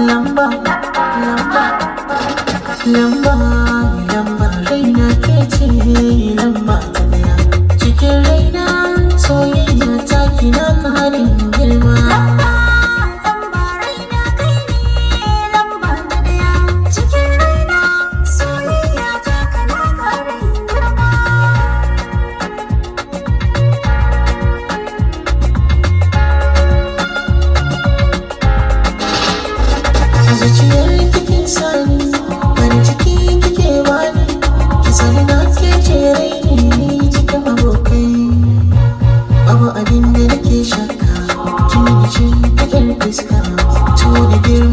Lamba, lamba, lamba, lamba, raina ke ce lamba ta daya. Cikin raina soyayya ta kina karin girma. Lamba, lamba, raina kai ne lamba ta daya. Cikin raina soyayya ta kana karin girma. Zuciyar kike sani, farin ciki kike bani, ki sani na ke ce raini cikin abokai. Babu abin da nake shakka, kin yi cin kadar fuska, to da girma.